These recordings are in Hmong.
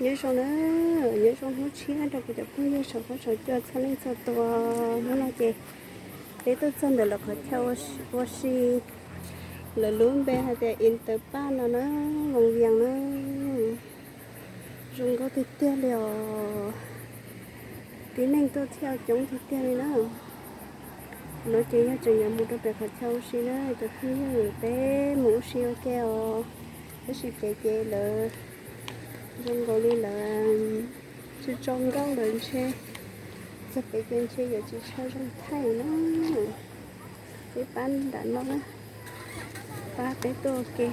Nyob zoo na, nyob zoo hnub tshiab rau kuv cov phooj ywg saum huab saum cua txhua leej txhua tus. Hnub no ces peb tuaj txog ntawm lawv qhov chaw ua si, lawv lub npe hais tias Interpark no na, Voos Vias na. Zoo nkauj tiag tiag li os. Tib neeg tuaj thiaj coob tiag tiag li na. No ces yog tseem yuav mus rau pem qhov chaw ua si na, cov phooj ywg, peb mus ua si ua ke os. Tab sis kev ces lawv zoo nkaus li lawv tsis tso nkauj lawm ntshe. Txog pem ces ntshe yuav tsis tshua zoo thaij na. Peb pab nram no na, pab peb tuaj ua ke.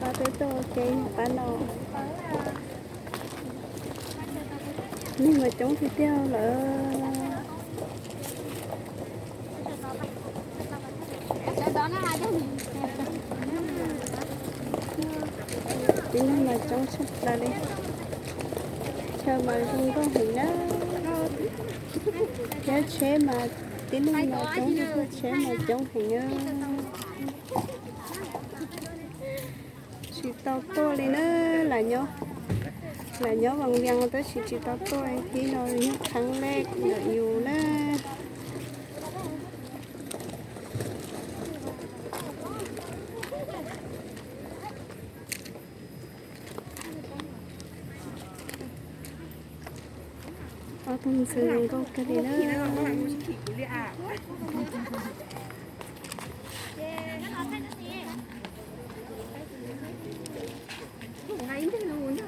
Pab peb tuaj ua ke pab no. Neeg mas coob tiag tiag lawm. Tib neeg mas coob tshaj plaws li. Chaw mas zoo nkauj heev na. Thiab tsheb mas, tib neeg mas coob, tsheb mas coob heev na. Tsis tau tuaj li na, lam nyob, lam nyob Voos Vias tab sis tsis tau tuaj, tib no yog kheev lej ntawm yus na. Ob tug ntxhw zoo nkauj kawg li na. Tus nqa ib ntwg.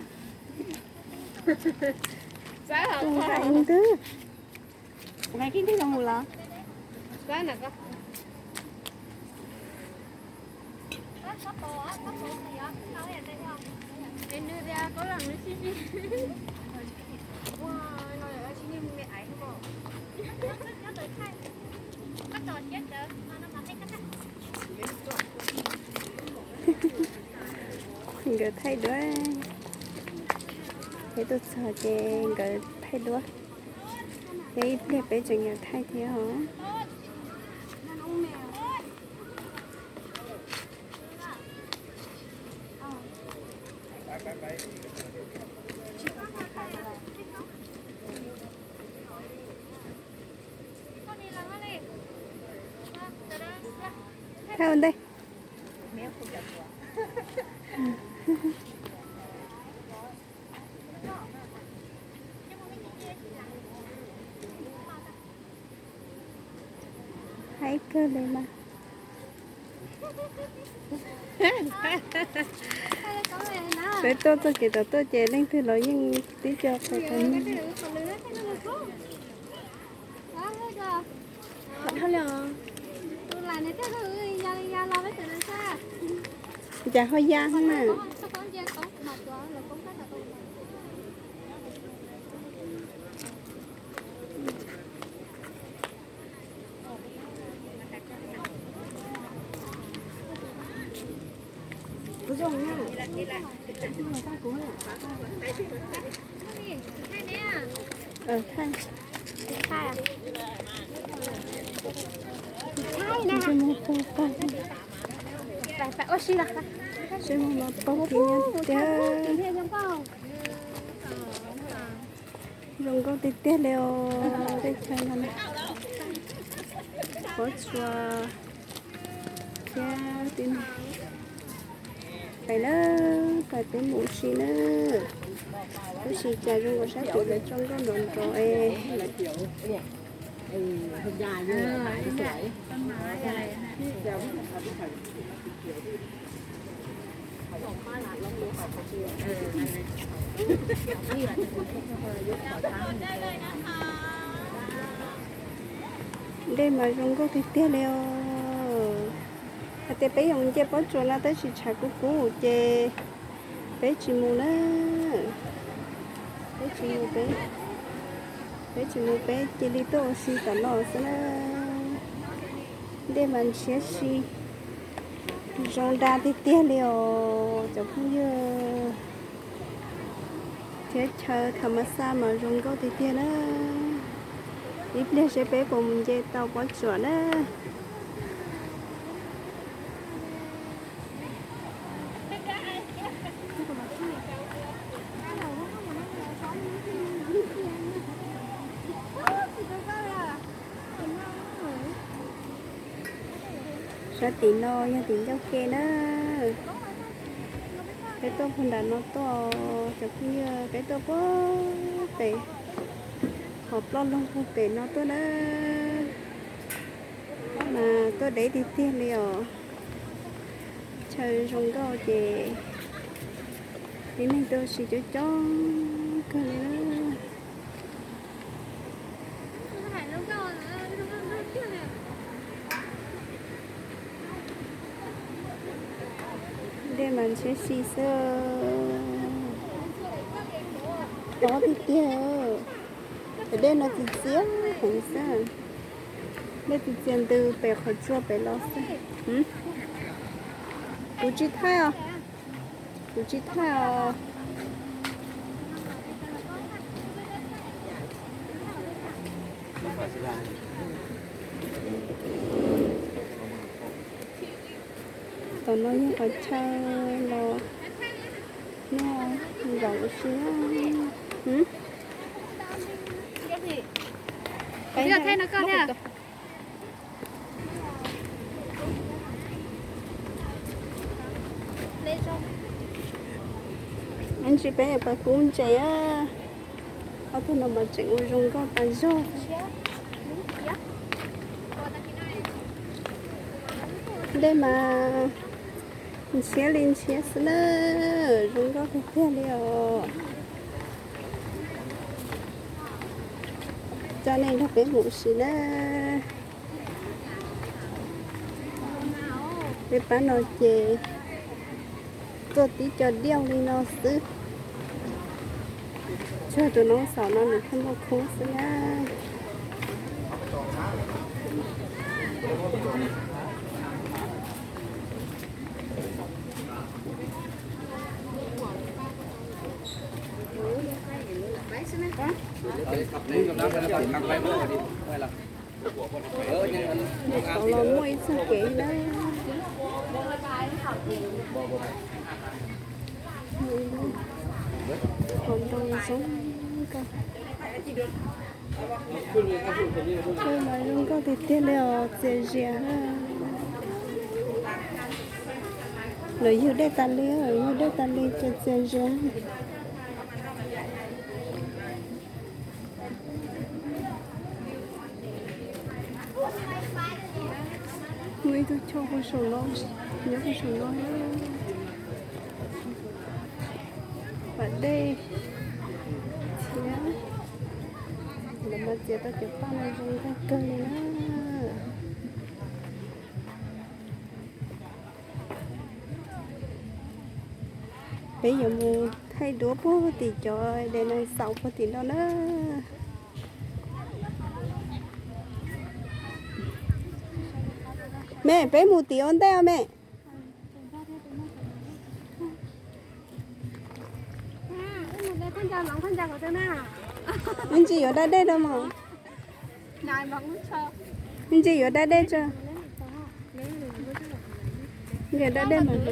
Nkawd thaij duab. Peb tuaj txog ces nkawd thaij duab. Thiab ib pliag peb tseem yuav thaij thiab os. Thaij ua ntej. Haib kawg li mas. Peb tuaj txoj kev tom tuaj ces leej twg los yeej tib co qe qe. Cas ho ya na. Ntsej muag pog pog. Ntsej muag mas pog kiag tiag. Zoo nkauj tiag tiag li os, tej chaw no na. Pob tsuas thiab tib neeg. Pais na, pais peb mus ua si na. Tab sis cas zoo nkaus sab tim lawv tso nkauj nrov nrov es. Dej mas zoo nkauj tiag tiag li os. Hais tias peb yuav nce pob tsuas no tab sis tshav kub kub ces peb tsis mus na. Peb tsis mus, peb, peb tsis mus, peb cia li tuaj ua si tom no xwb na. Dej mas ntshiab si, zoo dab tiag tiag li os cov phooj ywg. Teb chaws tham mas xaj mas zoo nkauj tiag tiag na. Ib pliag seb peb puas mus nce tau pob tsuas na. Sab tim no yog tim ncauj ke na. Peb tuaj puag nram no tuaj cov phooj ywg, peb tuaj puag pem, hos ploj loog puag pem no tuaj na. Mas tuaj deb tiag tiag li os. Chaw zoo nkauj ces tib neeg tuaj ua si coob coob kawg li na. Dej mas ntshiab si xwb. Tob tiag tiag. Dej no txias txias heev xwb. Dej txias txias ntws pem qhov tsua pem los xwb. Kuv tsis thaij os. Kuv tsis thaij os. Tom no yog qhov chaw los noj zaum ua si. Ib ntsis peb yuav pas kub ntses. Ob tug no mas tseem ua zoo nkauj tas zog. Dej mas ntshiab li ntshiab xwb na, zoo nkauj tiag tiag li os. Coj nej nrog peb mus ua si na. Peb pab no ces tuaj tib co diauj li no xwb. Tsuag tus noob xaum no nws thiaj muaj khub xwb na. Tod los muaj ib txoj kev na. Qhov ntoo zoo nkauj. Mas zoo nkauj tiag tiag li os, txias zias. Lawv yug dej tas li, yug dej tas li ces txias zias. Muaj ib tug choj puag saum no, nyob puag saum no. Pas dej txias, lawv mas txiav tau cov paj no zoo nkauj kawg li na. Peb yuav mus thaij duab puag tim cov dinosaur puag tim no na. Me, peb mus tim ua ntej os me. Ib ntsis yuav da dej rau mog. Ib ntsis yuav da dej tso. Yuav da dej mog.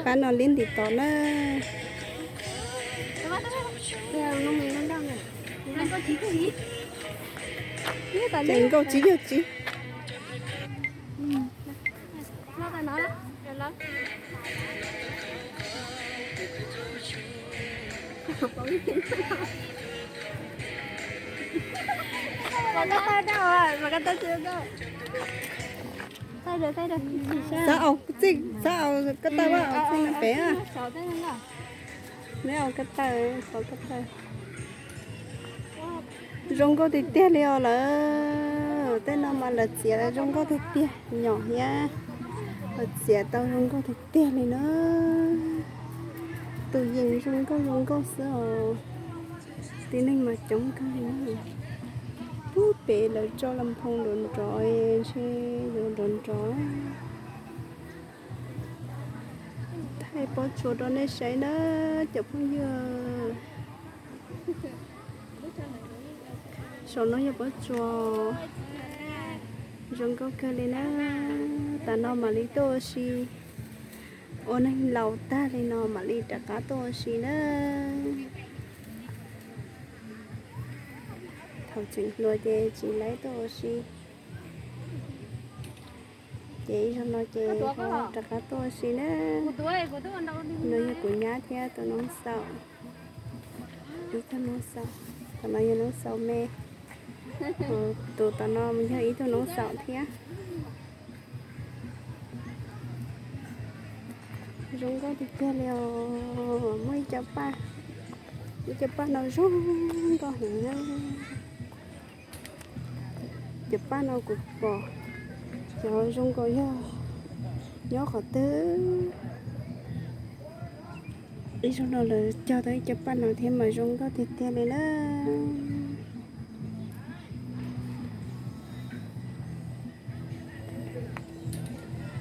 Pab no liab ntim tod na. Ces nkauj tsis yog tsis. Xav aus txij, xav aus koj tawj, vaj aus txij no pem. Neb aus koj tawj, xav koj tawj. Zoo nkauj tiag tiag li os lawm. Tej no mas lawv txiav zoo nkauj tiag tiag, nyom thiab. Lawv txiav tau zoo nkauj tiag tiag li na. Tus yees zoo nkauj zoo nkauj xwb os. Tib neeg mas coob kawg li. Pub pem lawv tso las phoo nrov nrov, ntshe yuav nrov nrov. Thaij pob tsuas rau nej saib na cov phooj ywg. Saum no yog pob tsuas zoo nkauj kawg li na. Tam no mam li tuaj ua si, ua neeg laus tag li no mam li rov qab tuaj ua si na. Thaum tseem hluas ces tsis laib tuaj ua si, ces ib zaug no ces rov qab tuaj ua si na. No yog kuv nyab thiab tus noob xaum, ib tug noob xaum. Tom no yog noob xaum me, tus tom no yog ib tug noob xaum thiab. Zoo nkauj tiag tiag li os. Muaj ib co paj, ib co paj no zoo nkauj heev na. Cov paj no kuv pom cov zoo nkaus yog nyob qhov twg. Ib zaug no lawv cog tau ib co paj no thiab mas zoo nkauj tiag tiag li na.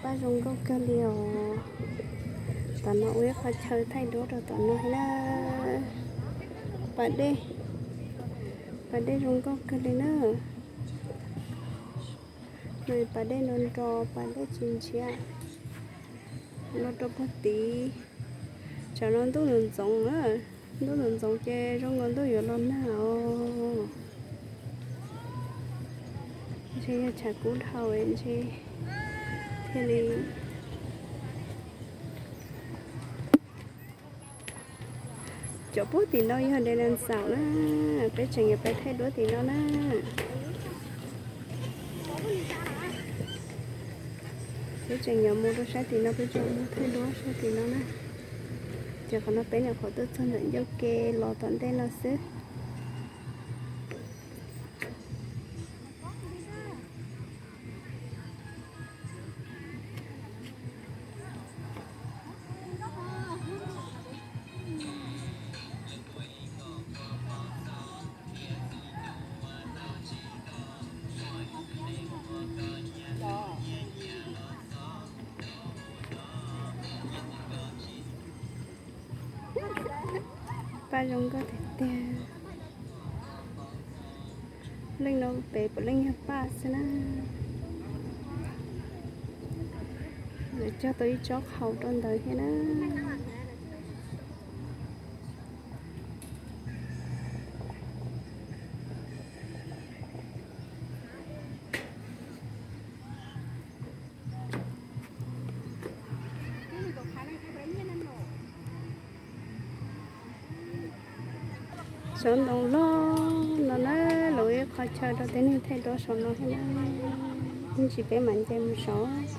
Paj zoo nkauj kawg li os. Tom no ua ib qho chaw thaij duab rau tom no na. Pas dej, pas dej zoo nkauj kawg li na. Nws pas dej nrov nrov, pas dej tsis ntshiab. Los rau puag tid, tsam no ntuj ntxoov ntxoov na, ntuj ntxoov ntxoov ces zoo nkaus ntuj yuav los nag os. Ntshe yog tshav kub dhau ntshe thiaj li. Cov puag tim no yog de nas xaum na, peb tseem yuav pais thaij duab tim no na. Peb tseem yuav mus rau sab tim no, peb tseem mus thaij duab sab tim no na. Ces qhov no peb nyuam qhuav tuaj txog ntawm ncauj ke los tom ntej no xwb. Paj zoo nkauj tiag tiag. Leej no pem puav leej yog paj xwb na. Lawv cog tau ib tsob qhaus rau ntawd thiab na. Saum ntoo loj no na, los ib qho chaw rau tej neeg thaij duab saum no thiab na. Ib ntsis peb mam nce mus saud,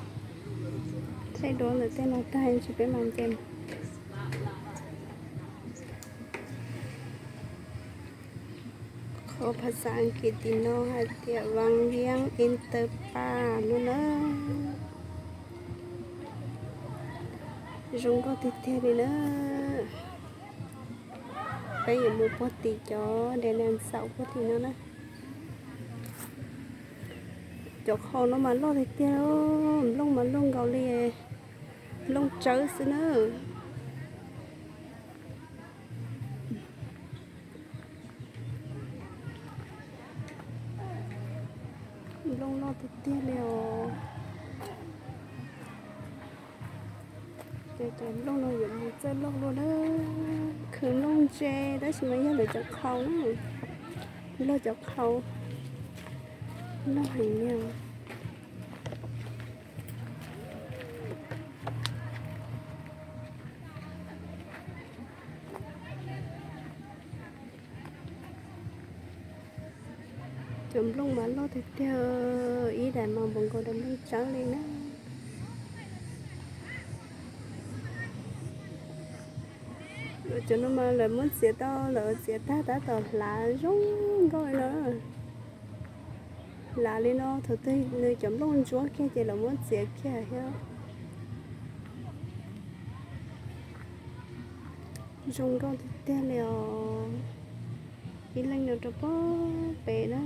thaij duab ntawm tej no tag ib ntsis peb mam nce mus. Qhov phas xas Askiv tim no hais tias Vas Vias Inter Park no na. Zoo nkauj tiag tiag li na. Peb yuav mus puag tim cov de nas xaum puag tim no na. Cov qhaus no mas loj tiag tiag, nplooj mas loj nkaus li nplooj tsawb xwb na. Nplooj loj tiag tiag li os. Ces cov nplooj no yuav mus txawj loj luaj na. Khwv nplooj ntse tab sis mas yog lawv cov qhaus na. Lawv cov qhaus loj heev li os. Cov nplooj mas loj tiag tiag, ib daim mas npaum nkaus daim nplooj tsawb li na. Cov no mas lawv muab txiav tau, lawv txiav tag tab tom hlav zoo nkauj li no. Hlav li no thaum twg nws cov nplooj ntsuab kiag ces lawv muab txiav kiag thiab. Zoo nkauj tiag tiag li os. Ib leeg no rau pem na.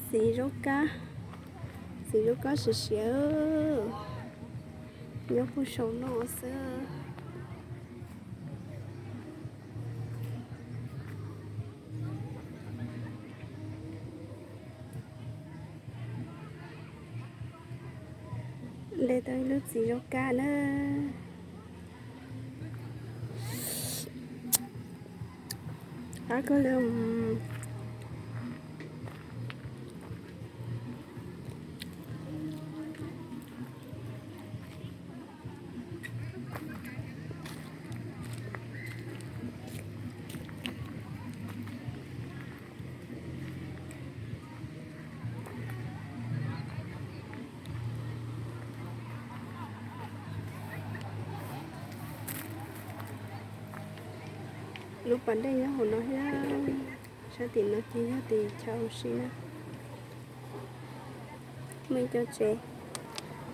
Txiv zaub kab, txiv zaub kab siav siav, nyob puag saum no xwb. Nte tau ib lub txiv zaub kab na. Qab kawg li. Lub pas dej nyob hauv no thiab, sab tim no ces yog tim chaw ua si na. Muaj ib co tsev,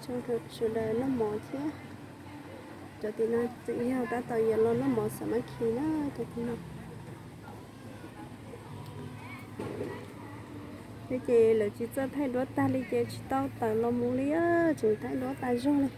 sawv daws noj mov thiab. Cov tim no tseem yog tab tom yuav los noj mov xam mab khi na, cov tim no. Thiab ces lawv tsis txawj thaij duab tag li ces tsis tau tawm los mus li, tseem thaij duab tas zog li.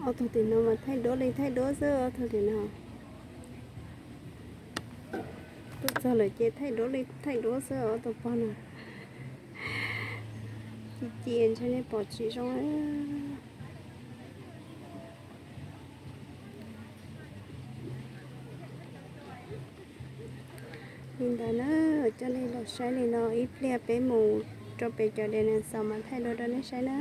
Ob tug tim no mas thaij duab li thaij duab xwb, ob tug tim no. Tuaj txog lawm ces thaij duab li thaij duab xwb, ob tug pog no. Ci ci ntshe nej pom tsis zoo. Li ntawd na, coj nej los saib li no, ib pliag peb mus rau pem cov dinosaur mas thaij dua rau nej saib na.